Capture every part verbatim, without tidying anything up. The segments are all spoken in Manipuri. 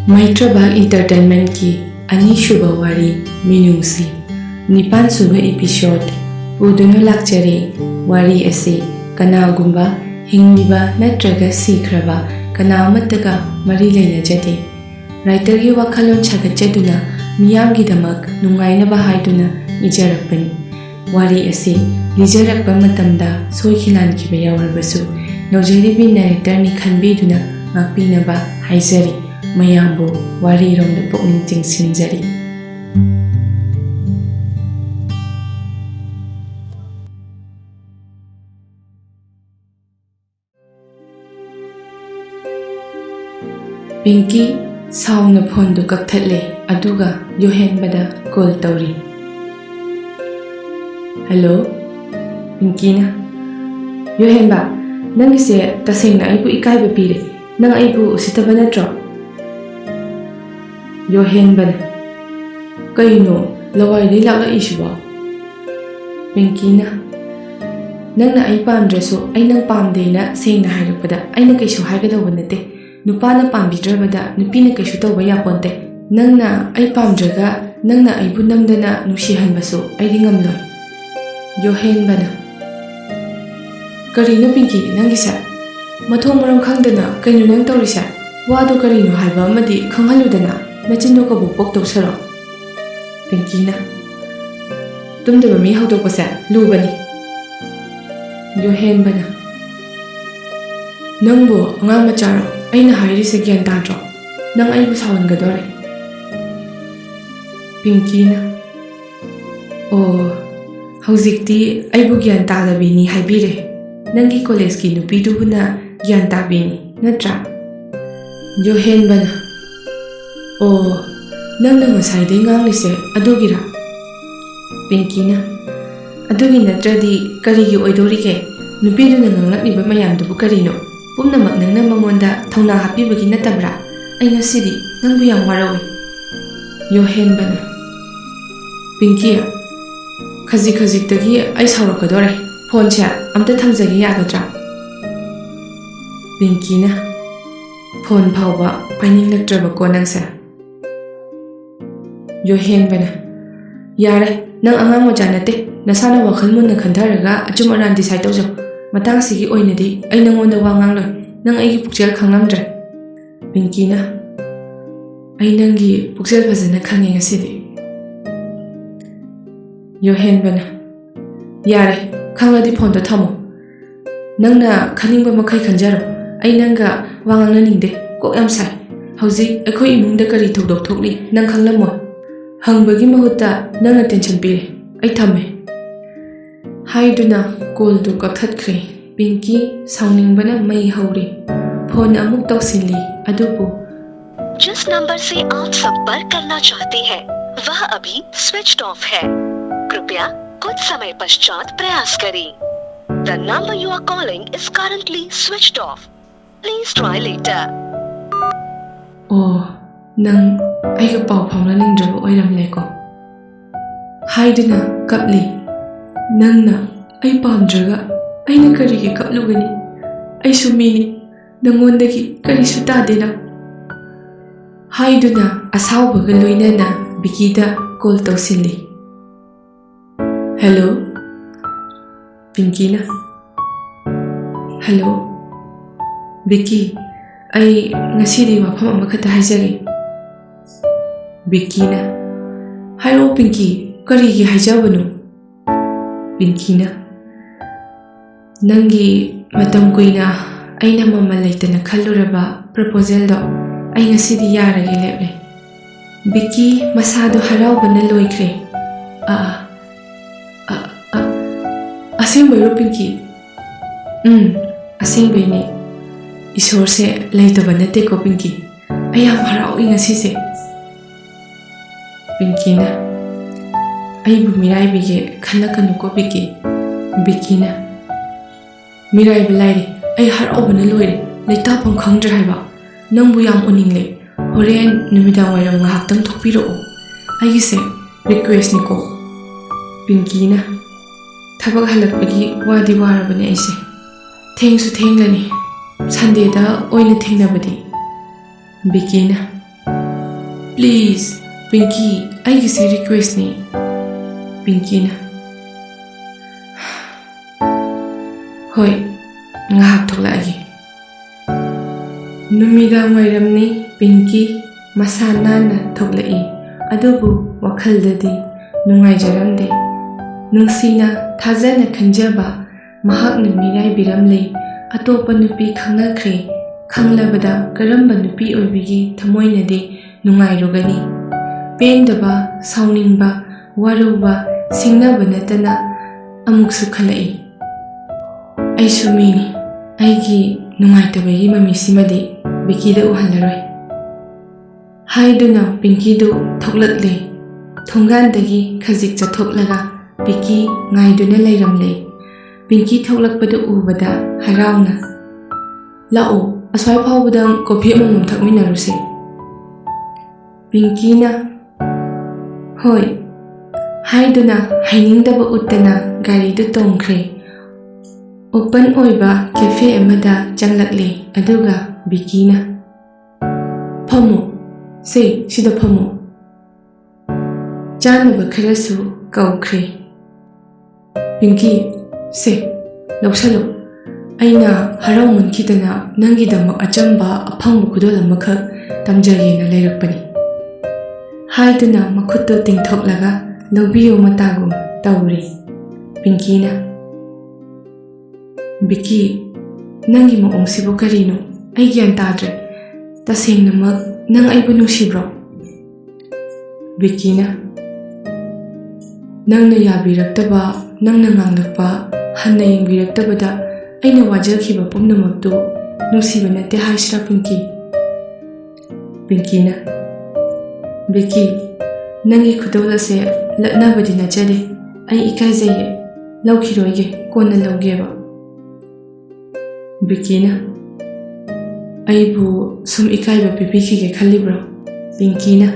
ꯃꯩꯇ꯭ꯔꯕꯥꯛ ꯏꯟꯇꯔꯇꯦꯟꯃꯦꯟꯠꯀꯤ ꯑꯅꯤꯁꯨꯕ ꯋꯥꯔꯤ ꯃꯤꯅꯨꯡꯁꯤ, ꯅꯤꯄꯥꯟꯁꯨꯕ ꯏꯄꯤꯁꯣꯗ ꯄꯨꯗꯨꯅ ꯂꯥꯛꯆꯔꯤ꯫ ꯋꯥꯔꯤ ꯑꯁꯤ ꯀꯅꯥꯒꯨꯝꯕ ꯍꯤꯡꯂꯤꯕ ꯅꯠꯇ꯭ꯔꯒ ꯁꯤꯈ꯭ꯔꯕ ꯀꯅꯥ ꯑꯃꯠꯇꯒ ꯃꯔꯤ ꯂꯩꯅꯖꯗꯦ꯫ ꯔꯥꯏꯇꯔꯒꯤ ꯋꯥꯈꯜꯂꯣꯟ ꯁꯥꯒꯠꯆꯗꯨꯅ ꯃꯤꯌꯥꯝꯒꯤꯗꯃꯛ ꯅꯨꯡꯉꯥꯏꯅꯕ ꯍꯥꯏꯗꯨꯅ ꯏꯖꯔꯛꯄꯅꯤ꯫ ꯋꯥꯔꯤ ꯑꯁꯤ ꯂꯤꯖꯔꯛꯄ ꯃꯇꯝꯗ ꯁꯣꯏꯈꯤ ꯂꯥꯟꯈꯤꯕ ꯌꯥꯎꯔꯕꯁꯨ ꯅꯧꯖꯔꯤꯕꯤ ꯅꯦꯔꯦꯇꯔꯅꯤ ꯈꯟꯕꯤꯗꯨꯅ ꯉꯥꯛꯄꯤꯅꯕ ꯍꯥꯏꯖꯔꯤ꯫ ꯃꯌꯥꯝꯕꯨ ꯋꯥꯔꯤꯔꯣꯝꯗ ꯄꯨꯛꯅꯤꯡ ꯆꯤꯡꯁꯤꯟꯖꯔꯤ꯫ ꯄꯤꯡꯀꯤ ꯁꯥꯎꯅ ꯐꯣꯟꯗꯨ ꯀꯛꯊꯠꯂꯦ, ꯑꯗꯨꯒ ꯌꯣꯍꯦꯟꯕꯗ ꯀꯣꯜ ꯇꯧꯔꯤ꯫ ꯍꯜꯂꯣ, ꯄꯤꯡꯀꯤꯅ, "ꯌꯣꯍꯦꯟꯕ, ꯅꯪꯒꯤꯁꯦ ꯇꯁꯦꯡꯅ ꯑꯩꯕꯨ ꯏꯀꯥꯏꯕ ꯄꯤꯔꯦ꯫ ꯅꯪ ꯑꯩꯕꯨ ꯎꯁꯤꯠꯇꯕ ꯅꯠꯇ꯭ꯔꯣ?" ꯌꯣꯍꯦꯟꯕꯅ, "ꯀꯩꯅꯣ ꯂꯋꯥꯏꯗꯩ ꯂꯥꯛꯂꯛꯏꯁꯤꯕꯣ?" ꯄꯤꯡꯀꯤꯅ, "ꯅꯪꯅ ꯑꯩ ꯄꯥꯝꯗ꯭ꯔꯁꯨ ꯑꯩ ꯅꯪ ꯄꯥꯝꯗꯦꯅ ꯁꯦꯡꯅ ꯍꯥꯏꯔꯛꯄꯗ ꯑꯩꯅ ꯀꯩꯁꯨ ꯍꯥꯏꯒꯗꯧꯕ ꯅꯠꯇꯦ꯫ ꯅꯨꯄꯥꯅ ꯄꯥꯝꯕꯤꯗ꯭ꯔꯕꯗ ꯅꯨꯄꯤꯅ ꯀꯩꯁꯨ ꯇꯧꯕ ꯌꯥꯄꯣꯟꯇꯦ꯫ ꯅꯪꯅ ꯑꯩ ꯄꯥꯝꯗ꯭ꯔꯒ ꯅꯪꯅ ꯑꯩꯕꯨ ꯅꯝꯗꯅ ꯅꯨꯡꯁꯤꯍꯟꯕꯁꯨ ꯑꯩꯗꯤ ꯉꯝꯂꯣꯏ꯫" ꯌꯣꯍꯦꯟꯕꯅ, "ꯀꯔꯤꯅꯣ ꯄꯤꯡꯀꯤ ꯅꯪꯒꯤꯁꯦ? ꯃꯊꯣꯡ ꯃꯔꯝ ꯈꯪꯗꯅ ꯀꯩꯅꯣ ꯅꯪ ꯇꯧꯔꯤꯁꯦ? ꯋꯥꯗꯣ ꯀꯔꯤꯅꯣ ꯍꯥꯏꯕ ꯑꯃꯗꯤ ꯈꯪꯍꯜꯂꯨꯗꯅ, ꯅꯆꯤꯟꯗꯣ ꯀꯕꯣꯛ ꯄꯣꯛꯇꯧ ꯁꯔꯨꯛ꯫" ꯄꯤꯡꯀꯤꯅ, "ꯇꯨꯝꯗꯕ ꯃꯤ ꯍꯧꯗꯣꯛꯄꯁꯦ ꯂꯨꯕꯅꯤ꯫" ꯌꯣꯍꯦꯟꯕꯅ, "ꯅꯪꯕꯨ ꯑꯉꯥꯡ ꯃꯆꯥꯔꯣ? ꯑꯩꯅ ꯍꯥꯏꯔꯤꯁꯦ ꯒ꯭ꯌꯥꯟ ꯇꯥꯗ꯭ꯔꯣ? ꯅꯪ ꯑꯩꯕꯨ ꯁꯥꯎꯍꯟꯒꯗꯣꯔꯦ꯫" ꯄꯤꯡꯀꯤꯅ, "ꯑꯣ, ꯍꯧꯖꯤꯛꯇꯤ ꯑꯩꯕꯨ ꯒ꯭ꯌꯥꯟ ꯇꯥꯗꯕꯤꯅꯤ ꯍꯥꯏꯕꯤꯔꯦ꯫ ꯅꯪꯒꯤ ꯀꯣꯂꯦꯖꯀꯤ ꯅꯨꯄꯤꯗꯨꯕꯨꯅ ꯒ꯭ꯌꯥꯟ ꯇꯥꯕꯤꯅꯤ, ꯅꯠꯇ꯭ꯔꯥ?" ꯌꯣꯍꯦꯟꯕꯅ, "ꯑꯣ, ꯅꯪꯅ ꯉꯁꯥꯏꯗꯩ ꯉꯥꯡꯂꯤꯁꯦ ꯑꯗꯨꯒꯤꯔꯥ?" ꯄꯤꯡꯀꯤꯅ, "ꯑꯗꯨꯒꯤ ꯅꯠꯇ꯭ꯔꯗꯤ ꯀꯔꯤꯒꯤ ꯑꯣꯏꯗꯣꯔꯤꯒꯦ? ꯅꯨꯄꯤꯗꯨꯅ ꯉꯥꯡꯂꯛꯂꯤꯕ ꯃꯌꯥꯝꯗꯨꯕꯨ ꯀꯔꯤꯅꯣ? ꯄꯨꯝꯅꯃꯛ ꯅꯪꯅ ꯃꯉꯣꯟꯗ ꯊꯧꯅꯥ ꯍꯥꯞꯄꯤꯕꯒꯤ ꯅꯠꯇꯕ꯭ꯔꯥ? ꯑꯩ ꯉꯁꯤꯗꯤ ꯅꯪꯕꯨ ꯌꯥꯝ ꯋꯥꯔꯧꯏ꯫" ꯌꯣꯍꯦꯟꯕꯅ, "ꯄꯤꯡꯀꯤ, ꯈꯖꯤꯛ ꯈꯖꯤꯛꯇꯒꯤ ꯑꯩ ꯁꯥꯎꯔꯛꯀꯗꯣꯔꯦ꯫ ꯐꯣꯟꯁꯦ ꯑꯝꯇ ꯊꯝꯖꯒꯦ ꯌꯥꯒꯗ꯭ꯔꯥ?" ꯄꯤꯡꯀꯤꯅ, ꯐꯣꯟ ꯐꯥꯎꯕ ꯄꯥꯏꯅꯤꯡꯂꯛꯇ꯭ꯔꯕꯀꯣ ꯅꯪꯁꯦ? ꯌꯣꯍꯦꯟꯕꯅ, "ꯌꯥꯔꯦ, ꯅꯪ ꯑꯉꯥꯡ ꯃꯆꯥ ꯅꯠꯇꯦ꯫ ꯅꯁꯥꯅ ꯋꯥꯈꯜ ꯃꯨꯟꯅ ꯈꯟꯊꯔꯒ ꯑꯆꯨꯝ ꯑꯔꯥꯟ ꯗꯤꯁꯥꯏꯠ ꯇꯧꯖꯧ꯫ ꯃꯇꯥꯡꯁꯤꯒꯤ ꯑꯣꯏꯅꯗꯤ ꯑꯩ ꯅꯪꯉꯣꯟꯗ ꯋꯥ ꯉꯥꯡꯂꯣꯏ꯫ ꯅꯪ ꯑꯩꯒꯤ ꯄꯨꯛꯆꯦꯜ ꯈꯪꯂꯝꯗ꯭ꯔꯦ꯫" ꯄꯤꯡꯀꯤꯅ, "ꯑꯩ ꯅꯪꯒꯤ ꯄꯨꯛꯆꯦꯜ ꯐꯖꯅ ꯈꯪꯉꯦ ꯉꯁꯤꯗꯤ꯫" ꯌꯣꯍꯦꯟꯕꯅ, "ꯌꯥꯔꯦ, ꯈꯪꯂꯗꯤ ꯐꯣꯟꯗꯣ ꯊꯝꯃꯣ꯫ ꯅꯪꯅ ꯈꯟꯅꯤꯡꯕ ꯃꯈꯩ ꯈꯟꯖꯔꯣ꯫ ꯑꯩ ꯅꯪꯒ ꯋꯥ ꯉꯥꯡꯅꯅꯤꯡꯗꯦ꯫ ꯀꯣꯛ ꯌꯥꯝ ꯁꯥꯏ꯫ ꯍꯧꯖꯤꯛ ꯑꯩꯈꯣꯏ ꯏꯃꯨꯡꯗ ꯀꯔꯤ ꯊꯧꯗꯣꯛ ꯊꯣꯛꯂꯤ ꯅꯪ ꯈꯪꯂꯝꯃꯣꯏ꯫ ꯍꯪꯕꯒꯤ ꯃꯍꯨꯠꯇ ꯅꯪꯅ ꯇꯦꯟꯁꯟ ꯄꯤꯔꯦ꯫ ꯑꯩ ꯊꯝꯃꯦ꯫" ꯍꯥꯏꯗꯨꯅ ꯀꯣꯜꯗꯨ ꯀꯛꯊꯠꯈ꯭ꯔꯦ꯫ ꯄꯤꯡꯀꯤ ꯁꯥꯎꯅꯤꯡꯕꯅ ꯃꯩ ꯍꯧꯔꯤ꯫ ꯐꯣꯟ ꯑꯃꯨꯛ ꯇꯧꯁꯤꯜꯂꯤ, ꯑꯗꯨꯕꯨ जिस नंबर से आप संपर्क करना चाहते हैं, वह अभी स्विच ऑफ है। कृपया कुछ समय पश्चात प्रयास करें। The number you are calling is currently switched off. Please try later. "ꯑꯣ, ꯅꯪ ꯑꯩꯒ ꯄꯥꯎ ꯐꯥꯎꯅꯅꯤꯡꯗ꯭ꯔꯕ ꯑꯣꯏꯔꯝꯂꯦꯀꯣ?" ꯍꯥꯏꯗꯨꯅ ꯀꯞꯂꯤ꯫ "ꯅꯪꯅ ꯑꯩ ꯄꯥꯝꯗ꯭ꯔꯒ ꯑꯩꯅ ꯀꯔꯤꯒꯤ ꯀꯞꯂꯨꯒꯅꯤ? ꯑꯩꯁꯨ ꯃꯤꯅꯤ, ꯅꯪꯉꯣꯟꯗꯒꯤ ꯀꯔꯤꯁꯨ ꯇꯥꯗꯦꯅ?" ꯍꯥꯏꯗꯨꯅ ꯑꯁꯥꯎꯕꯒ ꯂꯣꯏꯅꯅ ꯕꯤꯀꯤꯗ ꯀꯣꯜ ꯇꯧꯁꯤꯜꯂꯤ꯫ "ꯍꯦꯜꯂꯣ?" ꯄꯤꯡꯀꯤꯅ, "ꯍꯦꯜꯂꯣ, ꯕꯤꯀꯤ, ꯑꯩ ꯉꯁꯤꯗꯤ ꯋꯥꯐꯝ ꯑꯃꯈꯛꯇ ꯍꯥꯏꯖꯒꯦ꯫" ꯕꯤꯀꯤꯅ, "ꯍꯥꯏꯔꯛꯑꯣ ꯄꯤꯡꯀꯤ, ꯀꯔꯤꯒꯤ ꯍꯥꯏꯖꯕꯅꯣ?" ꯄꯤꯡꯀꯤꯅ, "ꯅꯪꯒꯤ ꯃꯇꯝ ꯀꯨꯏꯅ ꯑꯩꯅ ꯃꯃꯜ ꯂꯩꯇꯅ ꯈꯜꯂꯨꯔꯕ ꯄ꯭ꯔꯄꯣꯖꯦꯜꯗꯣ ꯑꯩ ꯉꯁꯤꯗꯤ ꯌꯥꯔꯒꯦ ꯂꯦꯞꯂꯦ꯫" ꯕꯤꯀꯤ ꯃꯁꯥꯗꯣ ꯍꯔꯥꯎꯕꯅ ꯂꯣꯏꯈ꯭ꯔꯦ꯫ "ꯑ, ꯑ, ꯑ, ꯑꯁꯦꯡꯕꯩꯔꯣ ꯄꯤꯡꯀꯤ?" "ꯎꯝ, ꯑꯁꯦꯡꯕꯩꯅꯦ꯫ ꯏꯁꯣꯔꯁꯦ ꯂꯩꯇꯕ ꯅꯠꯇꯦꯀꯣ ꯄꯤꯡꯀꯤ꯫ ꯑꯩ ꯌꯥꯝ ꯍꯔꯥꯎꯏ ꯉꯁꯤꯁꯦ꯫" ꯄꯤꯡꯀꯤꯅ, "ꯑꯩꯕꯨ ꯃꯤꯔꯥꯏꯕꯤꯒꯦ ꯈꯜꯂꯛꯀꯅꯨꯀꯣ ꯕꯤꯀꯤ꯫" ꯕꯤꯀꯤꯅ, "ꯃꯤꯔꯥꯏꯕ ꯂꯥꯏꯔꯤ, ꯑꯩ ꯍꯔꯥꯎꯕꯅ ꯂꯣꯏꯔꯦ, ꯂꯩꯇꯥꯐꯝ ꯈꯪꯗ꯭ꯔꯦ ꯍꯥꯏꯕ꯫ ꯅꯪꯕꯨ ꯌꯥꯝ ꯎꯅꯤꯡꯂꯦ꯫ ꯍꯣꯔꯦꯟ ꯅꯨꯃꯤꯗꯥꯡ ꯋꯥꯏꯔꯝ ꯉꯥꯏꯍꯥꯛꯇꯪ ꯊꯣꯛꯄꯤꯔꯛꯑꯣ꯫ ꯑꯩꯒꯤꯁꯦ ꯔꯤꯀ꯭ꯋꯦꯁꯅꯤꯀꯣ꯫" ꯄꯤꯡꯀꯤꯅ, "ꯊꯕꯛ ꯍꯜꯂꯛꯄꯒꯤ ꯋꯥꯗꯤ ꯋꯥꯔꯕꯅꯦ ꯑꯩꯁꯦ꯫ ꯊꯦꯡꯁꯨ ꯊꯦꯡꯂꯅꯤ꯫ ꯁꯟꯗꯦꯗ ꯑꯣꯏꯅ ꯊꯦꯡꯅꯕꯗꯤ?" ꯕꯤꯀꯤꯅ, "Please, ꯄꯤꯡꯀꯤ, ꯑꯩꯒꯤꯁꯦ request ꯅꯤ꯫" ꯄꯤꯡꯀꯤꯅ, "ꯍꯣꯏ, ꯉꯥꯏꯍꯥꯛ ꯊꯣꯛꯂꯛꯑꯒꯦ꯫" ꯅꯨꯃꯤꯗꯥꯡ ꯋꯥꯏꯔꯝꯅꯤ꯫ ꯄꯤꯡꯀꯤ ꯃꯁꯥ ꯅꯥꯟꯅ ꯊꯣꯛꯂꯛꯏ, ꯑꯗꯨꯕꯨ ꯋꯥꯈꯜꯗꯗꯤ ꯅꯨꯡꯉꯥꯏꯖꯔꯝꯗꯦ꯫ ꯅꯨꯡꯁꯤꯅ ꯊꯥꯖꯅ ꯈꯟꯖꯕ ꯃꯍꯥꯛꯅ ꯃꯤꯔꯥꯏꯕꯤꯔꯝꯂꯦ꯫ ꯑꯇꯣꯞꯄ ꯅꯨꯄꯤ ꯈꯪꯅꯈ꯭ꯔꯦ꯫ ꯈꯪꯂꯕꯗ ꯀꯔꯝꯕ ꯅꯨꯄꯤ ꯑꯣꯏꯕꯤꯒꯦ ꯊꯃꯣꯏꯅꯗꯤ ꯅꯨꯡꯉꯥꯏꯔꯨꯒꯅꯤ? ꯄꯦꯟꯗꯕ, ꯁꯥꯎꯅꯤꯡꯕ, ꯋꯥꯔꯧꯕ, ꯁꯤꯡꯅꯕ ꯅꯠꯇꯅ ꯑꯃꯨꯛꯁꯨ ꯈꯜꯂꯛꯏ꯫ "ꯑꯩꯁꯨ ꯃꯤꯅꯤ꯫ ꯑꯩꯒꯤ ꯅꯨꯡꯉꯥꯏꯇꯕꯒꯤ ꯃꯃꯤꯁꯤꯃꯗꯤ ꯕꯤꯀꯤꯗ ꯎꯍꯜꯂꯔꯣꯏ" ꯍꯥꯏꯗꯨꯅ ꯄꯤꯡꯀꯤꯗꯨ ꯊꯣꯛꯂꯛꯂꯦ꯫ ꯊꯣꯡꯒꯥꯟꯗꯒꯤ ꯈꯖꯤꯛ ꯆꯠꯊꯣꯛꯂꯒ ꯕꯤꯀꯤ ꯉꯥꯏꯗꯨꯅ ꯂꯩꯔꯝꯂꯦ꯫ ꯄꯤꯡꯀꯤ ꯊꯣꯛꯂꯛꯄꯗꯨ ꯎꯕꯗ ꯍꯔꯥꯎꯅ, "ꯂꯥꯛꯑꯣ, ꯑꯁ꯭ꯋꯥꯏ ꯐꯥꯎꯕꯗꯪ ꯀꯣꯐꯤ ꯑꯃꯃꯝ ꯊꯛꯃꯤꯟꯅꯔꯨꯁꯦ꯫" ꯄꯤꯡꯀꯤꯅ, "ꯍꯣꯏ" ꯍꯥꯏꯗꯨꯅ ꯍꯥꯏꯅꯤꯡꯗꯕ ꯎꯠꯇꯅ ꯒꯥꯔꯤꯗꯨ ꯇꯣꯡꯈ꯭ꯔꯦ꯫ Open ꯑꯣꯏꯕ cafe ꯑꯃꯗ ꯆꯪꯂꯛꯂꯦ, ꯑꯗꯨꯒ ꯕꯤꯀꯤꯅ, "ꯐꯝꯃꯣ, ꯁꯦ, ꯁꯤꯗ ꯐꯝꯃꯣ꯫" ꯆꯥꯅꯕ ꯈꯔꯁꯨ ꯀꯧꯈ꯭ꯔꯦ꯫ "ꯄꯤꯡꯀꯤ, ꯁꯦ, ꯂꯧꯁꯜꯂꯣ꯫ ꯑꯩꯅ ꯍꯔꯥꯎꯃꯟꯈꯤꯗꯅ ꯅꯪꯒꯤꯗꯃꯛ ꯑꯆꯝꯕ ꯑꯐꯪꯕ ꯈꯨꯗꯣꯜ ꯑꯃꯈꯛ ꯇꯝꯖꯒꯦꯅ ꯂꯩꯔꯛꯄꯅꯤ" ꯍꯥꯏꯗꯨꯅ ꯃꯈꯨꯠꯇꯨ ꯇꯤꯡꯊꯣꯛꯂꯒ ꯂꯧꯕꯤꯌꯨ ꯃꯇꯥꯒꯨꯝ ꯇꯧꯔꯤ꯫ ꯄꯤꯡꯀꯤꯅ, "ꯕꯤꯀꯤ, ꯅꯪꯒꯤ ꯃꯑꯣꯡꯁꯤꯕꯨ ꯀꯔꯤꯅꯣ? ꯑꯩ ꯒ꯭ꯌꯥꯟ ꯇꯥꯗ꯭ꯔꯦ꯫ ꯇꯁꯦꯡꯅꯃꯛ ꯅꯪ ꯑꯩꯕꯨ ꯅꯨꯡꯁꯤꯕ꯭ꯔꯣ?" ꯕꯤꯀꯤꯅ, "ꯅꯪꯅ ꯌꯥꯕꯤꯔꯛꯇꯕ, ꯅꯪꯅ ꯉꯥꯡꯂꯛꯄ, ꯍꯟꯅ ꯌꯦꯡꯕꯤꯔꯛꯇꯕꯗ ꯑꯩꯅ ꯋꯥꯖꯈꯤꯕ ꯄꯨꯝꯅꯃꯛꯇꯨ ꯅꯨꯡꯁꯤꯕ ꯅꯠꯇꯦ ꯍꯥꯏꯁꯤꯔꯥ, ꯄꯤꯡꯀꯤ?" ꯄꯤꯡꯀꯤꯅ, "ꯕꯤꯀꯤ, ꯅꯪꯒꯤ ꯈꯨꯗꯣꯜ ꯑꯁꯦ ꯂꯠꯅꯕꯗꯤ ꯅꯠꯆꯗꯦ꯫ ꯑꯩ ꯏꯀꯥꯏꯖꯩꯌꯦ꯫ ꯂꯧꯈꯤꯔꯣꯏꯒꯦ, ꯀꯣꯟꯅ ꯂꯧꯒꯦꯕ꯫" ꯕꯤꯀꯤꯅ, "ꯑꯩꯕꯨ ꯁꯨꯝ ꯏꯀꯥꯏꯕ ꯄꯤꯕꯤꯈꯤꯒꯦ ꯈꯜꯂꯤꯕ꯭ꯔꯣ?" ꯄꯤꯡꯀꯤꯅ,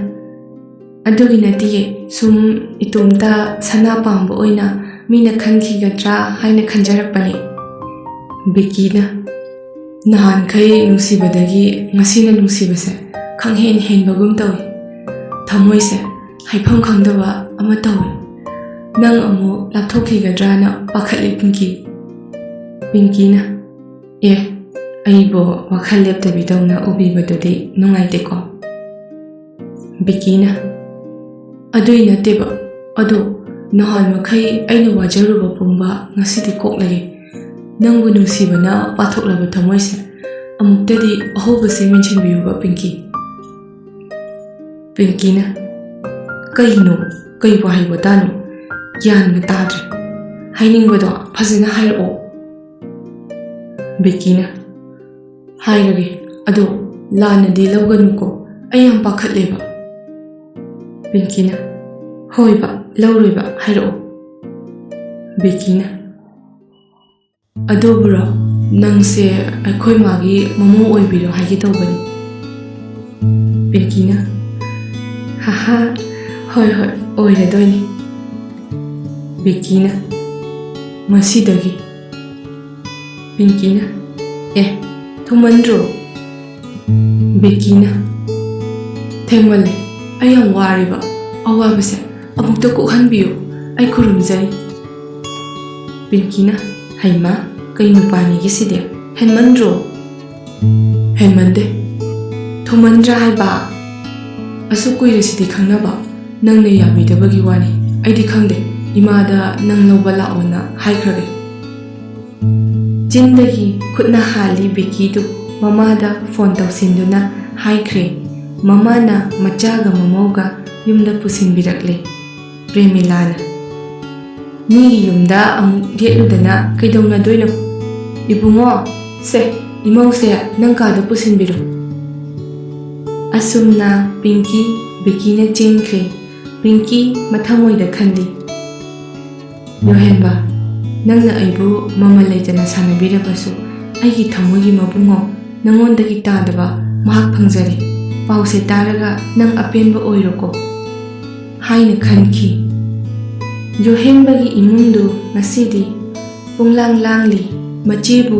"ꯑꯗꯨꯒꯤ ꯅꯠꯇꯤꯌꯦ, ꯁꯨꯝ ꯏꯇꯣꯝꯇ ꯁꯅꯥ ꯄꯥꯝꯕ ꯑꯣꯏꯅ ꯃꯤꯅ ꯈꯟꯈꯤꯒꯗ꯭ꯔꯥ ꯍꯥꯏꯅ ꯈꯟꯖꯔꯛꯄꯅꯦ꯫" ꯕꯤꯀꯤꯅ, ꯅꯍꯥꯟꯈꯩ ꯅꯨꯡꯁꯤꯕꯗꯒꯤ ꯉꯁꯤꯅ ꯅꯨꯡꯁꯤꯕꯁꯦ ꯈꯪꯍꯦꯟ ꯍꯦꯟꯕꯒꯨꯝ ꯇꯧꯏ꯫ ꯊꯃꯣꯏꯁꯦ ꯍꯥꯏꯐꯝ ꯈꯪꯗꯕ ꯑꯃ ꯇꯧꯏ꯫ ꯅꯪ ꯑꯃꯨꯛ ꯂꯥꯞꯊꯣꯛꯈꯤꯒꯗ꯭ꯔꯥꯅ ꯄꯥꯈꯠꯂꯤ, ꯄꯤꯡꯀꯤ꯫ ꯄꯤꯡꯀꯤꯅ, "ꯑꯦ, ꯑꯩꯕꯨ ꯋꯥꯈꯜ ꯂꯦꯞꯇꯕꯤꯗꯧꯅ ꯎꯕꯤꯕꯗꯨꯗꯤ ꯅꯨꯡꯉꯥꯏꯇꯦꯀꯣ?" ꯕꯤꯀꯤꯅ, "ꯑꯗꯨꯏ ꯅꯠꯇꯦꯕ, ꯑꯗꯣ ꯅꯍꯥꯟ ꯃꯈꯩ ꯑꯩꯅ ꯋꯥꯖꯔꯨꯕ ꯄꯨꯝꯕ ꯉꯁꯤꯗꯤ ꯀꯣꯛꯂꯒꯦ꯫ ꯅꯪꯕꯨ ꯅꯨꯡꯁꯤꯕꯅ ꯄꯥꯊꯣꯛꯂꯕ ꯊꯃꯣꯏꯁꯦ ꯑꯃꯨꯛꯇꯗꯤ ꯑꯍꯧꯕꯁꯦ ꯃꯦꯟꯁꯤꯟꯕꯤꯌꯨꯕ, ꯄꯤꯡꯀꯤ꯫" ꯄꯤꯡꯀꯤꯅ, "ꯀꯩꯅꯣ? ꯀꯩ ꯋꯥꯍꯩ ꯋꯥꯇꯥꯅꯣ? ꯒ꯭ꯌꯥꯟꯒ ꯇꯥꯗ꯭ꯔꯦ꯫ ꯍꯥꯏꯅꯤꯡꯕꯗꯣ ꯐꯖꯅ ꯍꯥꯏꯔꯛꯑꯣ꯫" ꯕꯤꯀꯤꯅ, "ꯍꯥꯏꯔꯒꯦ, ꯑꯗꯣ ꯂꯥꯟꯅꯗꯤ ꯂꯧꯒꯅꯨꯀꯣ, ꯑꯩ ꯌꯥꯝ ꯄꯥꯈꯠꯂꯦꯕ꯫" ꯄꯤꯡꯀꯤꯅ, "ꯍꯣꯏꯕ, ꯂꯧꯔꯣꯏꯕ, ꯍꯥꯏꯔꯛꯑꯣ꯫" ꯕꯤꯀꯤꯅ, "ꯑꯗꯨꯕꯨꯔꯣ, ꯅꯪꯁꯦ ꯑꯩꯈꯣꯏ ꯃꯥꯒꯤ ꯃꯃꯧ ꯑꯣꯏꯕꯤꯔꯣ ꯍꯥꯏꯒꯦ ꯇꯧꯕꯅꯤ꯫" ꯄꯤꯡꯀꯤꯅ, "ꯍꯥꯍꯥ, ꯍꯣꯏ ꯍꯣꯏ, ꯑꯣꯏꯔꯗꯣꯏꯅꯤ꯫" ꯕꯤꯀꯤꯅ, "ꯉꯁꯤꯗꯒꯤ?" ꯄꯤꯡꯀꯤꯅ, "ꯑꯦ, ꯊꯨꯃꯟꯗ꯭ꯔꯣ?" ꯕꯤꯀꯤꯅ, "ꯊꯦꯡꯃꯜꯂꯦ, ꯑꯩ ꯌꯥꯝ ꯋꯥꯔꯦꯕ, ꯑꯋꯥꯕꯁꯦ ꯑꯃꯨꯛꯇ ꯀꯣꯛꯍꯟꯕꯤꯌꯨ, ꯑꯩ ꯈꯨꯔꯨꯝꯖꯔꯤ꯫" ꯄꯤꯡꯀꯤꯅ, "ꯍꯩꯃꯥ, ꯀꯩ ꯅꯨꯄꯥꯅꯤꯒꯦ ꯁꯤꯗꯤ? ꯍꯦꯟꯃꯟꯗ꯭ꯔꯣ?" "ꯍꯦꯟꯃꯟꯗꯦ꯫ ꯊꯨꯃꯟꯗ꯭ꯔꯥ ꯍꯥꯏꯕ? ꯑꯁꯨꯛ ꯀꯨꯏꯔꯁꯤꯗꯤ ꯈꯪꯅꯕ, ꯅꯪꯅ ꯌꯥꯕꯤꯗꯕꯒꯤ ꯋꯥꯅꯤ꯫ ꯑꯩꯗꯤ ꯈꯪꯗꯦ, ꯏꯃꯥꯗ ꯅꯪ ꯂꯧꯕ ꯂꯥꯛꯑꯣꯅ ꯍꯥꯏꯈ꯭ꯔꯒꯦ꯫" ꯆꯤꯟꯗꯒꯤ ꯈꯨꯠꯅ ꯍꯥꯜꯂꯤ ꯕꯤꯀꯤꯗꯨ ꯃꯃꯥꯗ ꯐꯣꯟ ꯇꯧꯁꯤꯟꯗꯨꯅ ꯍꯥꯏꯈ꯭ꯔꯦ, ꯃꯃꯥꯅ ꯃꯆꯥꯒ ꯃꯃꯧꯒ ꯌꯨꯝꯗ ꯄꯨꯁꯤꯟꯕꯤꯔꯛꯂꯦ꯫ ꯄ꯭ꯔꯦꯃꯤꯂꯥꯅ, "ꯃꯤꯒꯤ ꯌꯨꯝꯗ ꯑꯃꯨꯛ ꯌꯦꯠꯂꯨꯗꯅ ꯀꯩꯗꯧꯅꯗꯣꯏꯅꯣ? ꯏꯕꯨꯡꯉꯣ, ꯁꯦ, ꯏꯃꯧꯁꯦ ꯅꯪ ꯀꯥꯗ ꯄꯨꯁꯤꯟꯕꯤꯔꯣ꯫" ꯑꯁꯨꯝꯅ ꯄꯤꯡꯀꯤ, ꯕꯤꯀꯤꯅ ꯆꯦꯟꯈ꯭ꯔꯦ꯫ ꯄꯤꯡꯀꯤ ꯃꯊꯃꯣꯏꯗ ꯈꯜꯂꯤ, "ꯌꯣꯍꯦꯟꯕ, ꯅꯪꯅ ꯑꯩꯕꯨ ꯃꯃꯜ ꯂꯩꯇꯅ ꯁꯥꯟꯅꯕꯤꯔꯕꯁꯨ, ꯑꯩꯒꯤ ꯊꯃꯣꯏꯒꯤ ꯃꯕꯨꯡꯉꯣ ꯅꯪꯉꯣꯟꯗꯒꯤ ꯇꯥꯗꯕ ꯃꯍꯥꯛ ꯐꯪꯖꯔꯦ꯫ ꯄꯥꯎꯁꯦ ꯇꯥꯔꯒ ꯅꯪ ꯑꯄꯦꯟꯕ ꯑꯣꯏꯔꯣꯀꯣ" ꯍꯥꯏꯅ ꯈꯟꯈꯤ꯫ ꯌꯣꯍꯦꯟꯕꯒꯤ ꯏꯃꯨꯡꯗꯨ ꯉꯁꯤꯗꯤ ꯄꯨꯡꯂꯥꯡ ꯂꯥꯡꯂꯤ꯫ ꯃꯆꯦꯕꯨ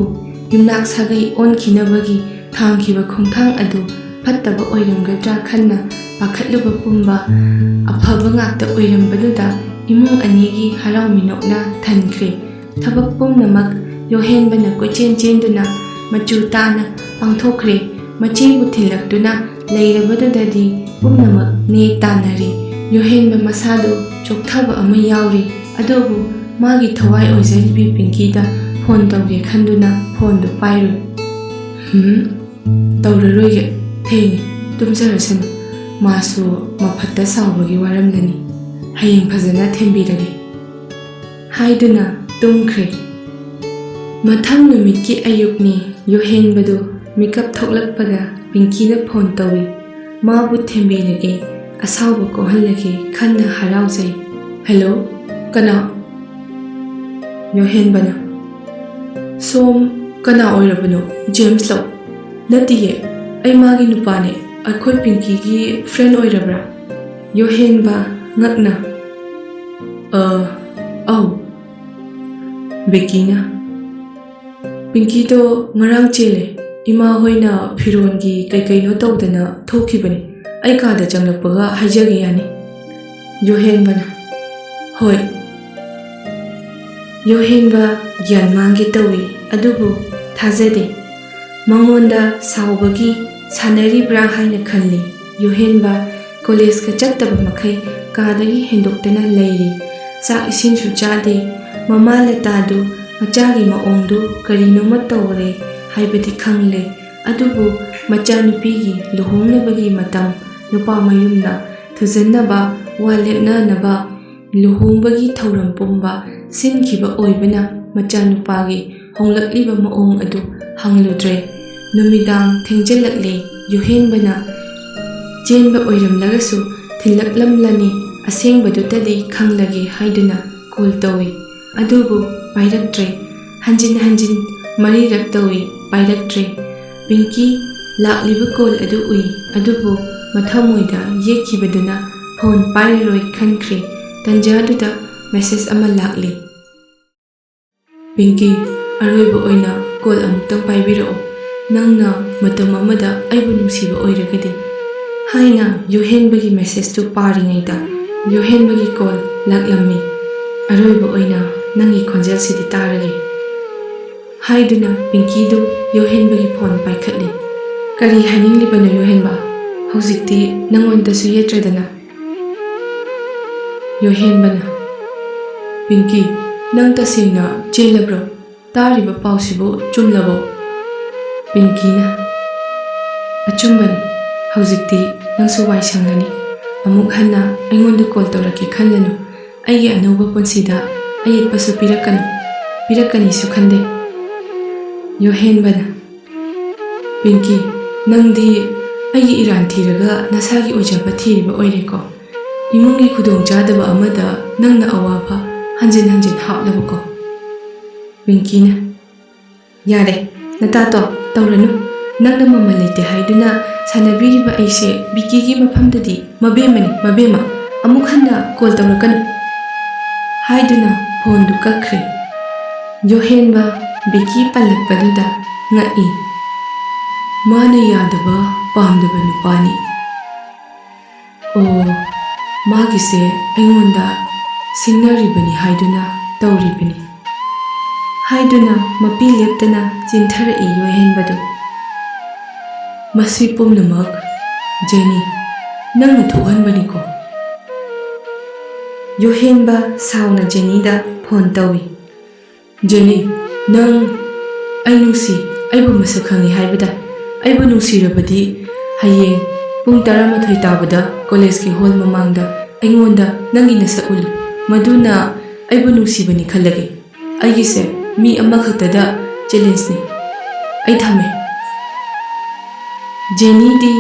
ꯌꯨꯝꯅꯥꯛ ꯁꯥꯒꯩ ꯑꯣꯟꯈꯤꯅꯕꯒꯤ ꯊꯥꯡꯈꯤꯕ ꯈꯣꯡꯊꯥꯡ ꯑꯗꯨ ꯐꯠꯇꯕ ꯑꯣꯏꯔꯝꯒꯗ꯭ꯔꯥ ꯈꯟꯅ ꯄꯥꯈꯠꯂꯨꯕ ꯄꯨꯝꯕ ꯑꯐꯕ ꯉꯥꯛꯇ ꯑꯣꯏꯔꯝꯕꯗꯨꯗ ꯏꯃꯨꯡ ꯑꯅꯤꯒꯤ ꯍꯔꯥꯎ ꯃꯤꯅꯣꯛꯅ ꯊꯟꯈ꯭ꯔꯦ꯫ ꯊꯕꯛ ꯄꯨꯝꯅꯃꯛ ꯌꯣꯍꯦꯟꯕꯅ ꯀꯣꯏꯆꯦꯟ ꯆꯦꯟꯗꯨꯅ ꯃꯆꯨ ꯇꯥꯅ ꯄꯥꯡꯊꯣꯛꯈ꯭ꯔꯦ꯫ ꯃꯆꯦꯕꯨ ꯊꯤꯜꯂꯛꯇꯨꯅ ꯂꯩꯔꯕꯗꯨꯗꯗꯤ ꯄꯨꯝꯅꯃꯛ ꯅꯦꯛ ꯇꯥꯟꯅꯔꯦ꯫ ꯌꯣꯍꯦꯟꯕ ꯃꯁꯥꯗꯨ ꯆꯣꯛꯊꯕ ꯑꯃ ꯌꯥꯎꯔꯤ꯫ ꯑꯗꯨꯕꯨ ꯃꯥꯒꯤ ꯊꯋꯥꯏ ꯑꯣꯏꯖꯔꯤꯕꯤ ꯄꯤꯡꯀꯤꯗ ꯐꯣꯟ ꯇꯧꯒꯦ ꯈꯟꯗꯨꯅ ꯐꯣꯟꯗꯨ ꯄꯥꯏꯔꯨꯏ꯫ "ꯍꯨꯝ, ꯇꯧꯔꯔꯣꯏꯒꯦ, ꯊꯦꯡꯉꯦ, ꯇꯨꯝꯖꯔꯁꯅꯨ꯫ ꯃꯥꯁꯨ ꯃꯐꯠꯇ ꯁꯥꯎꯕꯒꯤ ꯋꯥꯔꯝꯂꯅꯤ꯫ ꯍꯌꯦꯡ ꯐꯖꯅ ꯊꯦꯝꯕꯤꯔꯒꯦ" ꯍꯥꯏꯗꯨꯅ ꯇꯨꯝꯈ꯭ꯔꯦ꯫ ꯃꯊꯪ ꯅꯨꯃꯤꯠꯀꯤ ꯑꯌꯨꯛꯅꯤ꯫ ꯌꯣꯍꯦꯟꯕꯗꯨ ꯃꯤꯀꯞ ꯊꯣꯛꯂꯛꯄꯗ ꯄꯤꯡꯀꯤꯅ ꯐꯣꯟ ꯇꯧꯏ꯫ ꯃꯥꯕꯨ ꯊꯦꯝꯕꯤꯔꯒꯦ, ꯑꯁꯥꯎꯕ ꯀꯣꯛꯍꯜꯂꯒꯦ ꯈꯟꯅ ꯍꯔꯥꯎꯖꯩ꯫ "ꯍꯦꯜꯂꯣ, ꯀꯅꯥ?" ꯌꯣꯍꯦꯟꯕꯅ, "ꯁꯣꯝ ꯀꯅꯥ ꯑꯣꯏꯔꯕꯅꯣ? ꯖꯦꯝꯁꯂꯣ?" "ꯅꯠꯇꯤꯌꯦ, ꯑꯩ ꯃꯥꯒꯤ ꯅꯨꯄꯥꯅꯦ꯫ ꯑꯩꯈꯣꯏ ꯄꯤꯡꯀꯤꯒꯤ ꯐ꯭ꯔꯦꯟ ꯑꯣꯏꯔꯕ꯭ꯔꯥ?" ꯌꯣꯍꯦꯟꯕ ꯉꯛꯅ, "ꯑ, ꯑꯧ꯫" ꯕꯦꯀꯤꯅ, "ꯄꯤꯡꯀꯤꯗꯣ ꯉꯔꯥꯡ ꯆꯦꯜꯂꯦ꯫ ꯏꯃꯥ ꯍꯣꯏꯅ ꯐꯤꯔꯣꯟꯒꯤ ꯀꯩꯀꯩꯅꯣ ꯇꯧꯗꯅ ꯊꯣꯛꯈꯤꯕꯅꯤ꯫ ꯑꯩ ꯀꯥꯗ ꯆꯪꯂꯛꯄꯒ ꯍꯥꯏꯖꯒꯦ ꯌꯥꯅꯤ꯫" ꯌꯣꯍꯦꯟꯕꯅ, "ꯍꯣꯏ꯫" ꯌꯣꯍꯦꯟꯕ ꯒ꯭ꯌꯥꯟ ꯃꯥꯡꯒꯦ ꯇꯧꯏ, ꯑꯗꯨꯕꯨ ꯊꯥꯖꯗꯦ꯫ ꯃꯉꯣꯟꯗ ꯁꯥꯎꯕꯒꯤ ꯁꯥꯟꯅꯔꯤꯕ꯭ꯔꯥ ꯍꯥꯏꯅ ꯈꯜꯂꯤ꯫ ꯌꯣꯍꯦꯟꯕ ꯀꯣꯂꯦꯖꯀ ꯆꯠꯇꯕ ꯃꯈꯩ ꯀꯥꯗꯒꯤ ꯍꯦꯟꯗꯣꯛꯇꯅ ꯂꯩꯔꯤ꯫ ꯆꯥꯛ ꯏꯁꯤꯡꯁꯨ ꯆꯥꯗꯦ꯫ ꯃꯃꯥ ꯂꯇꯥꯗꯨ ꯃꯆꯥꯒꯤ ꯃꯑꯣꯡꯗꯨ ꯀꯔꯤꯅꯣꯃ ꯇꯧꯔꯦ ꯍꯥꯏꯕꯗꯤ ꯈꯪꯂꯦ, ꯑꯗꯨꯕꯨ ꯃꯆꯥꯅꯨꯄꯤꯒꯤ ꯂꯨꯍꯣꯡꯅꯕꯒꯤ ꯃꯇꯝ, ꯅꯨꯄꯥ ꯃꯌꯨꯝꯅ ꯊꯨꯖꯟꯅꯕ, ꯋꯥ ꯂꯦꯞꯅꯅꯕ, ꯂꯨꯍꯣꯡꯕꯒꯤ ꯊꯧꯔꯝ ꯄꯨꯝꯕ ꯁꯤꯟꯈꯤꯕ ꯑꯣꯏꯕꯅ ꯃꯆꯥꯅꯨꯄꯥꯒꯤ ꯍꯣꯡꯂꯛꯂꯤꯕ ꯃꯑꯣꯡ ꯑꯗꯨ ꯍꯪꯂꯨꯗ꯭ꯔꯦ꯫ ꯅꯨꯃꯤꯗꯥꯡ ꯊꯦꯡꯖꯤꯜꯂꯛꯂꯦ꯫ ꯌꯨꯍꯦꯟꯕꯅ ꯆꯦꯟꯕ ꯑꯣꯏꯔꯝꯂꯒꯁꯨ ꯊꯤꯜꯂꯛꯂꯝꯂꯅꯤ, ꯑꯁꯦꯡꯕꯗꯨꯇꯗꯤ ꯈꯪꯂꯒꯦ ꯍꯥꯏꯗꯨꯅ ꯀꯣꯜ ꯇꯧꯏ꯫ ꯑꯗꯨꯕꯨ ꯄꯥꯏꯔꯛꯇ꯭ꯔꯦ꯫ ꯍꯟꯖꯤꯟ ꯍꯟꯖꯤꯟ ꯃꯔꯤꯔꯛ ꯇꯧꯏ, ꯄꯥꯏꯔꯛꯇ꯭ꯔꯦ꯫ ꯄꯤꯡꯀꯤ ꯂꯥꯛꯂꯤꯕ ꯀꯣꯜ ꯑꯗꯨ ꯎꯏ, ꯑꯗꯨꯕꯨ ꯃꯊꯃꯣꯏꯗ ꯌꯦꯛꯈꯤꯕꯗꯨꯅ ꯐꯣꯟ ꯄꯥꯏꯔꯔꯣꯏ ꯈꯟꯈ꯭ꯔꯦ꯫ ꯇꯟꯖꯥꯗꯨꯗ ꯃꯦꯁꯦꯖ ꯑꯃ ꯂꯥꯛꯂꯤ꯫ "ꯄꯤꯡꯀꯤ, ꯑꯔꯣꯏꯕ ꯑꯣꯏꯅ ꯀꯣꯜ ꯑꯃꯨꯛꯇꯪ ꯄꯥꯏꯕꯤꯔꯛꯑꯣ, ꯅꯪꯅ ꯃꯇꯝ ꯑꯃꯗ ꯑꯩꯕꯨ ꯅꯨꯡꯁꯤꯕ ꯑꯣꯏꯔꯒꯗꯤ" ꯍꯥꯏꯅ ꯌꯣꯍꯦꯟꯕꯒꯤ ꯃꯦꯁꯦꯖꯇꯨ ꯄꯥꯔꯤꯉꯩꯗ ꯌꯣꯍꯦꯟꯕꯒꯤ ꯀꯣꯜ ꯂꯥꯛꯂꯝꯃꯤ꯫ "ꯑꯔꯣꯏꯕ ꯑꯣꯏꯅ ꯅꯪꯒꯤ ꯈꯣꯟꯖꯦꯜꯁꯤꯗꯤ ꯇꯥꯔꯒꯦ" ꯍꯥꯏꯗꯨꯅ ꯄꯤꯡꯀꯤꯗꯨ ꯌꯣꯍꯦꯟꯕꯒꯤ ꯐꯣꯟ ꯄꯥꯏꯈꯠꯂꯤ꯫ "ꯀꯔꯤ ꯍꯥꯏꯅꯤꯡꯂꯤꯕꯅꯣ ꯌꯣꯍꯦꯟꯕ? ꯍꯧꯖꯤꯛꯇꯤ ꯅꯪꯉꯣꯟꯗꯁꯨ ꯌꯦꯠꯇ꯭ꯔꯦꯗꯅ?" ꯌꯣꯍꯦꯟꯕꯅ, "ꯄꯤꯡꯀꯤ, ꯅꯪ ꯇꯁꯦꯡꯅ ꯆꯦꯜꯂꯕ꯭ꯔꯣ? ꯇꯥꯔꯤꯕ ꯄꯥꯎꯁꯤꯕꯨ ꯆꯨꯝꯂꯕꯣ?" ꯄꯤꯡꯀꯤꯅ, "ꯑꯆꯨꯝꯕꯅꯤ꯫ ꯍꯧꯖꯤꯛꯇꯤ ꯅꯪꯁꯨ ꯋꯥꯏ ꯁꯪꯂꯅꯤ꯫ ꯑꯃꯨꯛ ꯍꯟꯅ ꯑꯩꯉꯣꯟꯗ ꯀꯣꯜ ꯇꯧꯔꯛꯀꯦ ꯈꯜꯂꯅꯨ꯫ ꯑꯩꯒꯤ ꯑꯅꯧꯕ ꯄꯨꯟꯁꯤꯗ ꯑꯌꯦꯠꯄꯁꯨ ꯄꯤꯔꯛꯀꯅꯨ, ꯄꯤꯔꯛꯀꯅꯤꯁꯨ ꯈꯟꯗꯦ꯫" ꯌꯣꯍꯦꯟꯕꯅ, "ꯄꯤꯡꯀꯤ, ꯅꯪꯗꯤ ꯑꯩꯒꯤ ꯏꯔꯥꯟ ꯊꯤꯔꯒ ꯅꯁꯥꯒꯤ ꯑꯣꯏꯖꯕ ꯊꯤꯔꯤꯕ ꯑꯣꯏꯔꯦꯀꯣ꯫ ꯏꯃꯨꯡꯒꯤ ꯈꯨꯗꯣꯡꯆꯥꯗꯕ ꯑꯃꯗ ꯅꯪꯅ ꯑꯋꯥꯕ ꯍꯟꯖꯤꯟ ꯍꯟꯖꯤꯟ ꯍꯥꯞꯂꯕꯀꯣ꯫" ꯄꯤꯡꯀꯤꯅ, "ꯌꯥꯔꯦ, ꯅꯇꯥꯇꯣ ꯇꯧꯔꯅꯨ꯫ ꯅꯪꯅ ꯃꯃꯜ ꯂꯩꯇꯦ ꯍꯥꯏꯗꯨꯅ ꯁꯥꯟꯅꯕꯤꯔꯤꯕ ꯑꯩꯁꯦ ꯕꯤꯀꯤꯒꯤ ꯃꯐꯝꯗꯗꯤ ꯃꯕꯦꯝꯃꯅꯤ, ꯃꯕꯦꯝꯃ꯫ ꯑꯃꯨꯛ ꯍꯟꯅ ꯀꯣꯜ ꯇꯧꯔꯛꯀꯅꯨ" ꯍꯥꯏꯗꯨꯅ ꯐꯣꯟꯗꯨ ꯀꯛꯈ꯭ꯔꯦ꯫ ꯌꯣꯍꯦꯟꯕ ꯕꯤꯀꯤ ꯄꯜꯂꯛꯄꯗꯨꯗ ꯉꯛꯏ꯫ ꯃꯥꯅ ꯌꯥꯗꯕ, ꯄꯥꯝꯗꯕ ꯅꯨꯄꯥꯅꯤ꯫ "ꯑꯣ, ꯃꯥꯒꯤꯁꯦ ꯑꯩꯉꯣꯟꯗ ꯁꯤꯡꯅꯔꯤꯕꯅꯤ ꯍꯥꯏꯗꯨꯅ ꯇꯧꯔꯤꯕꯅꯤ" ꯍꯥꯏꯗꯨꯅ ꯃꯄꯤ ꯂꯦꯞꯇꯅ ꯆꯦꯟꯊꯔꯛꯏ ꯌꯣꯍꯦꯟꯕꯗꯨ꯫ "ꯃꯁꯤ ꯄꯨꯝꯅꯃꯛ ꯖꯦꯅꯤ, ꯅꯪꯅ ꯊꯣꯛꯍꯟꯕꯅꯤꯀꯣ?" ꯌꯣꯍꯦꯟꯕ ꯁꯥꯎꯅ ꯖꯦꯅꯤꯗ ꯐꯣꯟ ꯇꯧꯏ꯫ "ꯖꯦꯅꯤ, ꯅꯪ ꯑꯩ ꯅꯨꯡꯁꯤ, ꯑꯩꯕꯨ ꯃꯁꯛ ꯈꯪꯉꯤ ꯍꯥꯏꯕꯗ? ꯑꯩꯕꯨ ꯅꯨꯡꯁꯤꯔꯕꯗꯤ ꯍꯌꯦꯡ ꯄꯨꯡ ꯇꯔꯥꯃꯥꯊꯣꯏ ꯇꯥꯕꯗ ꯀꯣꯂꯦꯖꯀꯤ ꯍꯣꯜ ꯃꯃꯥꯡꯗ ꯑꯩꯉꯣꯟꯗ ꯅꯪꯒꯤ ꯅꯁꯛ ꯎꯠꯂꯨ꯫ ꯃꯗꯨꯅ ꯑꯩꯕꯨ ꯅꯨꯡꯁꯤꯕꯅꯤ ꯈꯜꯂꯒꯦ꯫ ꯑꯩꯒꯤꯁꯦ ꯃꯤ ꯑꯃꯈꯛꯇꯗ ꯆꯦꯂꯦꯟꯖꯅꯤ꯫ ꯑꯩ ꯊꯝꯃꯦ꯫" ꯖꯦꯅꯤꯗꯤ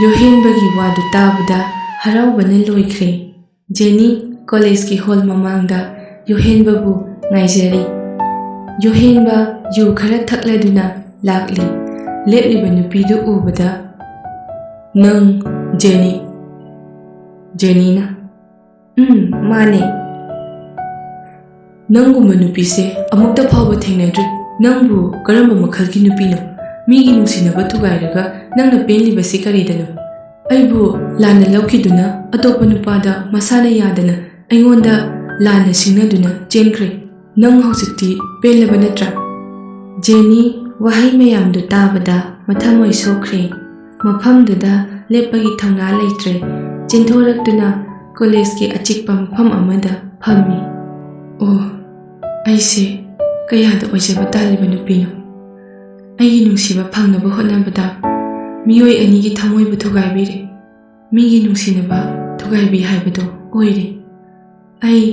ꯌꯣꯍꯦꯟꯕꯒꯤ ꯋꯥꯗꯨ ꯇꯥꯕꯗ ꯍꯔꯥꯎꯕꯅ ꯂꯣꯏꯈ꯭ꯔꯦ꯫ ꯖꯦꯅꯤ ꯀꯣꯂꯦꯖꯀꯤ ꯍꯣꯜ ꯃꯃꯥꯡꯗ ꯌꯣꯍꯦꯟꯕꯕꯨ ꯉꯥꯏꯖꯔꯤ꯫ ꯌꯣꯍꯦꯟꯕ ꯌꯨ ꯈꯔ ꯊꯛꯂꯗꯨꯅ ꯂꯥꯛꯂꯤ꯫ ꯂꯦꯞꯂꯤꯕ ꯅꯨꯄꯤꯗꯨ ꯎꯕꯗ, "ꯅꯪ ꯖꯦꯅꯤ?" ꯖꯦꯅꯤꯅ, "ꯎꯝ, ꯃꯥꯅꯦ꯫ ꯅꯪꯒꯨꯝꯕ ꯅꯨꯄꯤꯁꯦ ꯑꯃꯨꯛꯇ ꯐꯥꯎꯕ ꯊꯦꯡꯅꯗ꯭ꯔꯤ꯫ "ꯅꯪꯕꯨ ꯀꯔꯝꯕ ꯃꯈꯜꯒꯤ ꯅꯨꯄꯤꯅꯣ? ꯃꯤꯒꯤ ꯅꯨꯡꯁꯤꯅꯕ ꯊꯨꯒꯥꯏꯔꯒ ꯅꯪꯅ ꯄꯦꯟꯂꯤꯕꯁꯤ ꯀꯔꯤꯗꯅꯣ?" "ꯑꯩꯕꯨ ꯂꯥꯟꯅ ꯂꯧꯈꯤꯗꯨꯅ ꯑꯇꯣꯞꯄ ꯅꯨꯄꯥꯗ ꯃꯁꯥꯅ ꯌꯥꯗꯅ ꯑꯩꯉꯣꯟꯗ ꯂꯥꯟꯅ ꯁꯤꯡꯅꯗꯨꯅ ꯆꯦꯟꯈ꯭ꯔꯦ꯫ ꯅꯪ ꯍꯧꯖꯤꯛꯇꯤ ꯄꯦꯜꯂꯕ ꯅꯠꯇ꯭ꯔꯥ?" ꯖꯦꯅꯤ ꯋꯥꯍꯩ ꯃꯌꯥꯝꯗꯨ ꯇꯥꯕꯗ ꯃꯊꯃꯣꯏ ꯁꯣꯛꯈ꯭ꯔꯦ꯫ ꯃꯐꯝꯗꯨꯗ ꯂꯦꯞꯄꯒꯤ ꯊꯧꯅꯥ ꯂꯩꯇ꯭ꯔꯦ꯫ ꯆꯦꯟꯊꯣꯔꯛꯇꯨꯅ ꯀꯣꯂꯦꯖꯀꯤ ꯑꯆꯤꯛꯄ ꯃꯐꯝ ꯑꯃꯗ ꯐꯝꯃꯤ꯫ "ꯑꯣ, ꯑꯩꯁꯦ ꯀꯌꯥꯗ ꯑꯣꯏꯖꯕ ꯇꯥꯜꯂꯤꯕ ꯅꯨꯄꯤꯅꯣ? ꯑꯩꯒꯤ ꯅꯨꯡꯁꯤꯕ ꯐꯪꯅꯕ ꯍꯣꯠꯅꯕꯗ ꯃꯤꯑꯣꯏ ꯑꯅꯤꯒꯤ ꯊꯃꯣꯏꯕꯨ ꯊꯨꯒꯥꯏꯕꯤꯔꯦ꯫ ꯃꯤꯒꯤ ꯅꯨꯡꯁꯤꯅꯕ ꯊꯨꯒꯥꯏꯕꯤ ꯍꯥꯏꯕꯗꯣ ꯑꯣꯏꯔꯦ꯫ ꯑꯩ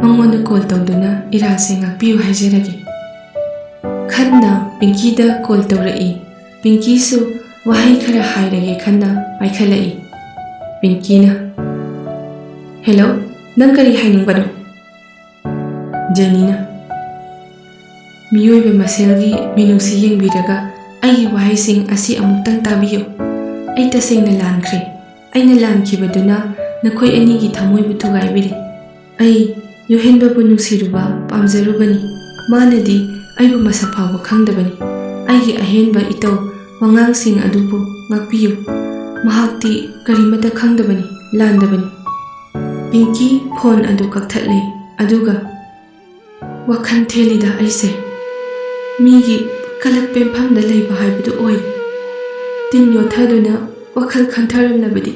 ꯃꯉꯣꯟꯗ ꯀꯣꯜ ꯇꯧꯗꯨꯅ ꯏꯔꯥꯁꯦ ꯉꯥꯛꯄꯤꯌꯨ ꯍꯥꯏꯖꯔꯒꯦ꯫" ꯈꯟꯅ ꯄꯤꯡꯀꯤꯗ ꯀꯣꯜ ꯇꯧꯔꯛꯏ꯫ ꯄꯤꯡꯀꯤꯁꯨ ꯋꯥꯍꯩ ꯈꯔ ꯍꯥꯏꯔꯒꯦ ꯈꯟꯅ ꯄꯥꯏꯈꯠꯂꯛꯏ꯫ ꯄꯤꯡꯀꯤꯅ, "ꯍꯦꯜꯂꯣ, ꯅꯪ ꯀꯔꯤ ꯍꯥꯏꯅꯤꯡꯕꯅꯣ?" ꯖꯦꯅꯤꯅ, "ꯃꯤꯑꯣꯏꯕ ꯃꯁꯦꯜꯒꯤ ꯃꯤꯅꯨꯡꯁꯤ ꯌꯦꯡꯕꯤꯔꯒ ꯑꯩꯒꯤ ꯋꯥꯍꯩꯁꯤꯡ ꯑꯁꯤ ꯑꯃꯨꯛꯇꯪ ꯇꯥꯕꯤꯌꯨ꯫ ꯑꯩ ꯇꯁꯦꯡꯅ ꯂꯥꯟꯈ꯭ꯔꯦ꯫ ꯑꯩꯅ ꯂꯥꯟꯈꯤꯕꯗꯨꯅ ꯅꯈꯣꯏ ꯑꯅꯤꯒꯤ ꯊꯃꯣꯏꯕꯨ ꯊꯨꯒꯥꯏꯕꯤꯔꯦ꯫ ꯑꯩ ꯌꯨꯍꯦꯟꯕꯕꯨ ꯅꯨꯡꯁꯤꯔꯨꯕ, ꯄꯥꯝꯖꯔꯨꯕꯅꯤ꯫ ꯃꯥꯅꯗꯤ ꯑꯩꯕꯨ ꯃꯁꯛ ꯐꯥꯎꯕ ꯈꯪꯗꯕꯅꯤ꯫ ꯑꯩꯒꯤ ꯑꯍꯦꯟꯕ ꯏꯇꯧ ꯋꯥꯉꯥꯡꯁꯤꯡ ꯑꯗꯨꯕꯨ ꯉꯥꯛꯄꯤꯌꯨ꯫ ꯃꯍꯥꯛꯇꯤ ꯀꯔꯤꯃꯠꯇ ꯈꯪꯗꯕꯅꯤ, ꯂꯥꯟꯗꯕꯅꯤ꯫" ꯄꯤꯡꯀꯤ ꯐꯣꯟ ꯑꯗꯨ ꯀꯛꯊꯠꯂꯦ, ꯑꯗꯨꯒ, "ꯋꯥꯈꯜ ꯊꯦꯜꯂꯤꯗ ꯑꯩꯁꯦ꯫ ꯃꯤꯒꯤ ꯀꯂꯛ ꯄꯦꯟꯐꯝꯗ ꯂꯩꯕ ꯍꯥꯏꯕꯗꯨ ꯑꯣꯏꯔꯦ꯫ ꯇꯤꯟ ꯌꯣꯠꯊꯗꯨꯅ ꯋꯥꯈꯜ ꯈꯟꯊꯔꯝꯂꯕꯗꯤ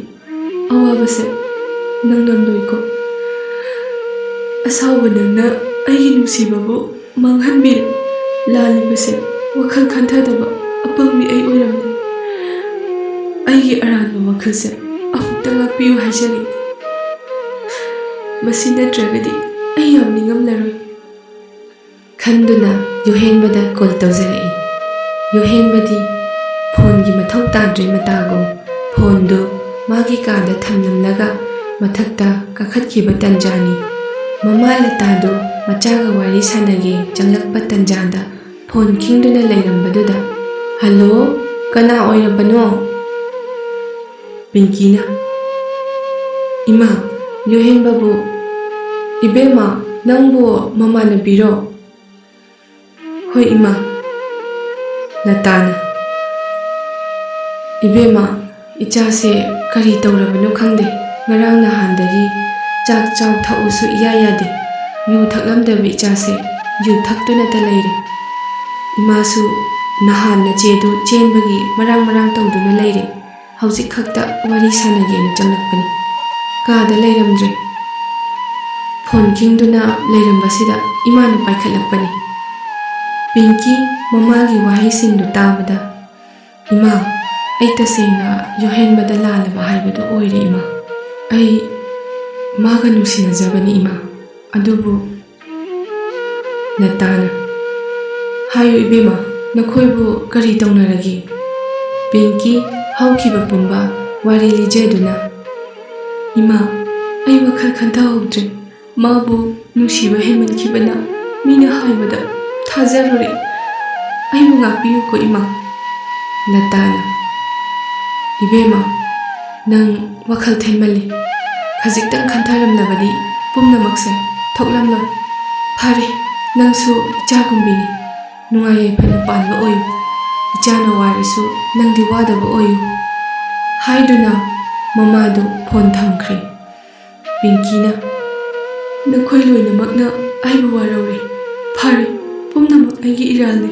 ꯑꯋꯥꯕꯁꯦ ꯅꯪꯂꯝꯂꯣꯏꯀꯣ꯫ ꯑꯁꯥꯎꯕ ꯅꯪꯅ ꯑꯩꯒꯤ ꯅꯨꯡꯁꯤꯕꯕꯨ ꯃꯥꯡꯍꯟꯕꯤꯔꯦ꯫ ꯂꯥꯜꯂꯤꯕꯁꯦ ꯋꯥꯈꯜ ꯈꯟꯊꯗꯕ ꯑꯄꯪꯕꯤ ꯑꯩ ꯑꯣꯏꯔꯝꯂꯦ꯫ ꯑꯩꯒꯤ ꯑꯔꯥꯟꯕ ꯋꯥꯈꯜꯁꯦ ꯑꯃꯨꯛꯇ ꯉꯥꯛꯄꯤꯌꯨ ꯍꯥꯏꯖꯔꯤ꯫ ꯃꯁꯤ ꯅꯠꯇ꯭ꯔꯒꯗꯤ ꯑꯩ ꯌꯥꯝ ꯅꯤꯡꯉꯝꯂꯔꯣꯏ꯫" ꯈꯟꯗꯨꯅ ꯌꯨꯍꯦꯟꯕꯗ ꯀꯣꯜ ꯇꯧꯖꯔꯛꯏ꯫ ꯌꯨꯍꯦꯟꯕꯗꯤ ꯐꯣꯟꯒꯤ ꯃꯊꯧ ꯇꯥꯗ꯭ꯔꯦ ꯃꯇꯥꯒꯨꯝ ꯐꯣꯟꯗꯨ ꯃꯥꯒꯤ ꯀꯥꯗ ꯊꯝꯂꯝꯂꯒ ꯃꯊꯛꯇ ꯀꯥꯈꯠꯈꯤꯕ ꯇꯟꯖꯥꯅꯤ꯫ ꯃꯃꯥ ꯂꯇꯥꯗꯨ ꯃꯆꯥꯒ ꯋꯥꯔꯤ ꯁꯥꯟꯅꯒꯦ ꯆꯪꯂꯛꯄ ꯇꯟꯖꯥꯗ ꯐꯣꯟ ꯈꯤꯡꯗꯨꯅ ꯂꯩꯔꯝꯕꯗꯨꯗ, "ꯍꯜꯂꯣ, ꯀꯅꯥ ꯑꯣꯏꯔꯕꯅꯣ?" ꯄꯤꯡꯀꯤꯅ, "ꯏꯃꯥ, ꯌꯨꯍꯦꯟꯕꯕꯨ꯫" "ꯏꯕꯦꯝꯃ, ꯅꯪꯕꯨ ꯃꯃꯥꯟꯅꯕꯤꯔꯣ?" "ꯍꯣꯏ, ꯏꯃꯥ꯫" ꯂꯇꯥꯅ, "ꯏꯕꯦꯝꯃ, ꯏꯆꯥꯁꯦ ꯀꯔꯤ ꯇꯧꯔꯕꯅꯣ ꯈꯪꯗꯦ꯫ ꯉꯔꯥꯡ ꯅꯍꯥꯟꯗꯒꯤ ꯆꯥꯛ ꯆꯥꯎ ꯊꯛꯎꯁꯨ ꯏꯌꯥ ꯌꯥꯗꯦ꯫ ꯌꯨ ꯊꯛꯂꯝꯗꯕ ꯏꯆꯥꯁꯦ ꯌꯨ ꯊꯛꯇꯨꯅꯇ ꯂꯩꯔꯦ꯫ ꯏꯃꯥꯁꯨ ꯅꯍꯥꯟ ꯅꯆꯦꯗꯨ ꯆꯦꯟꯕꯒꯤ ꯃꯔꯥꯡ ꯃꯔꯥꯡ ꯇꯧꯗꯨꯅ ꯂꯩꯔꯦ꯫ ꯍꯧꯖꯤꯛ ꯈꯛꯇ ꯋꯥꯔꯤ ꯁꯥꯟꯅꯒꯦꯅ ꯆꯪꯂꯛꯄꯅꯤ꯫ ꯀꯥꯗ ꯂꯩꯔꯝꯗ꯭ꯔꯦ꯫" ꯐꯣꯟ ꯈꯤꯡꯗꯨꯅ ꯂꯩꯔꯝꯕꯁꯤꯗ ꯏꯃꯥꯅ ꯄꯥꯏꯈꯠꯂꯛꯄꯅꯤ꯫ ꯄꯤꯡꯀꯤ ꯃꯃꯥꯒꯤ ꯋꯥꯍꯩꯁꯤꯡꯗꯨ ꯇꯥꯕꯗ, "ꯏꯃꯥ, ꯑꯩ ꯇꯁꯦꯡꯅ ꯌꯣꯍꯦꯟꯕꯗ ꯂꯥꯜꯂꯕ ꯍꯥꯏꯕꯗꯨ ꯑꯣꯏꯔꯦ, ꯏꯃꯥ꯫ ꯑꯩ ꯃꯥꯒ ꯅꯨꯡꯁꯤꯅꯖꯕꯅꯤ, ꯏꯃꯥ꯫ ꯑꯗꯨꯕꯨ..." ꯂꯇꯥꯅ, "ꯍꯥꯏꯌꯨ ꯏꯕꯦꯝꯃ, ꯅꯈꯣꯏꯕꯨ ꯀꯔꯤ ꯇꯧꯅꯔꯒꯦ?" ꯄꯤꯡꯀꯤ ꯍꯧꯈꯤꯕ ꯄꯨꯝꯕ ꯋꯥꯔꯤ ꯂꯤꯖꯗꯨꯅ, "ꯏꯃꯥ, ꯑꯩ ꯋꯥꯈꯜ ꯈꯟꯊꯍꯧꯗ꯭ꯔꯦ꯫ ꯃꯥꯕꯨ ꯅꯨꯡꯁꯤꯕ ꯍꯦꯟꯃꯟꯈꯤꯕꯅ ꯃꯤꯅ ꯍꯥꯏꯕꯗ ꯊꯥꯖꯔꯨꯔꯦ꯫ ꯑꯩꯕꯨ ꯉꯥꯛꯄꯤꯌꯨꯀꯣ, ꯏꯃꯥ꯫" ꯂꯇꯥꯅ, "ꯏꯕꯦꯝꯃ, ꯅꯪ ꯋꯥꯈꯜ ꯊꯦꯟꯃꯜꯂꯤ꯫ ꯈꯖꯤꯛꯇꯪ ꯈꯟꯊꯔꯝꯂꯕꯗꯤ ꯄꯨꯝꯅꯃꯛꯁꯦ ꯊꯣꯛꯂꯝꯂꯣꯏ꯫ ꯐꯔꯦ, ꯅꯪꯁꯨ ꯏꯆꯥꯒꯨꯝꯕꯤꯅꯤ꯫ ꯅꯨꯡꯉꯥꯏ ꯌꯥꯏꯐꯅ ꯄꯥꯟꯕ ꯑꯣꯏꯌꯨ꯫ ꯏꯆꯥꯅ ꯋꯥꯔꯁꯨ ꯅꯪꯗꯤ ꯋꯥꯗꯕ ꯑꯣꯏꯌꯨ꯫" ꯍꯥꯏꯗꯨꯅ ꯃꯃꯥꯗꯨ ꯐꯣꯟ ꯊꯝꯈ꯭ꯔꯦ꯫ ꯄꯤꯡꯀꯤꯅ, "ꯅꯈꯣꯏ ꯂꯣꯏꯅꯃꯛꯅ ꯑꯩꯕꯨ ꯋꯥꯔꯧꯔꯦ꯫ ꯐꯔꯦ, ꯄꯨꯝꯅꯃꯛ ꯑꯩꯒꯤ ꯏꯔꯥꯜꯅꯤ"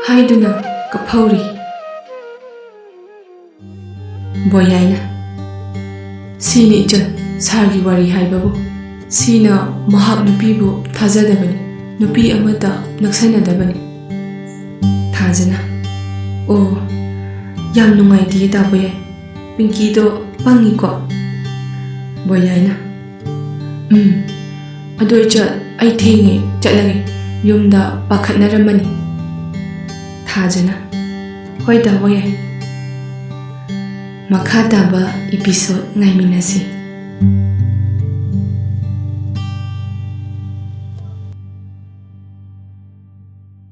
ꯍꯥꯏꯗꯨꯅ ꯀꯞꯍꯧꯔꯤ꯫ ꯕꯣꯌꯥꯏꯅ, "ꯁꯤꯅꯤ ꯏꯆꯟ, ꯁꯥꯔꯒꯤ ꯋꯥꯔꯤ ꯍꯥꯏꯕꯕꯨ꯫ ꯁꯤꯅ ꯃꯍꯥꯛ ꯅꯨꯄꯤꯕꯨ ꯊꯥꯖꯗꯕꯅꯤ, ꯅꯨꯄꯤ ꯑꯃꯠꯇ ꯅꯛꯁꯟꯅꯗꯕꯅꯤ꯫" ꯊꯥꯖꯅ, "ꯑꯣ, ꯌꯥꯝ ꯅꯨꯡꯉꯥꯏꯇꯤꯌꯦ ꯗꯥ ꯕꯣꯌꯥꯏ꯫ ꯄꯤꯡꯀꯤꯗꯣ ꯄꯪꯉꯤꯀꯣ?" ꯕꯣꯌꯥꯏꯅ, "ꯎꯝ, ꯑꯗꯣ ꯏꯆꯟ, ꯑꯩ ꯊꯦꯡꯉꯦ, ꯆꯠꯂꯒꯦ꯫ ꯌꯨꯝꯗ ꯄꯥꯈꯠꯅꯔꯝꯃꯅꯤ꯫" ꯊꯥꯖꯅ, "ꯍꯣꯏ ꯗꯥ ꯕꯣꯌꯥꯏ꯫" ꯃꯈꯥ ꯇꯥꯕ episode ꯉꯥꯏꯃꯤꯟꯅꯁꯤ꯫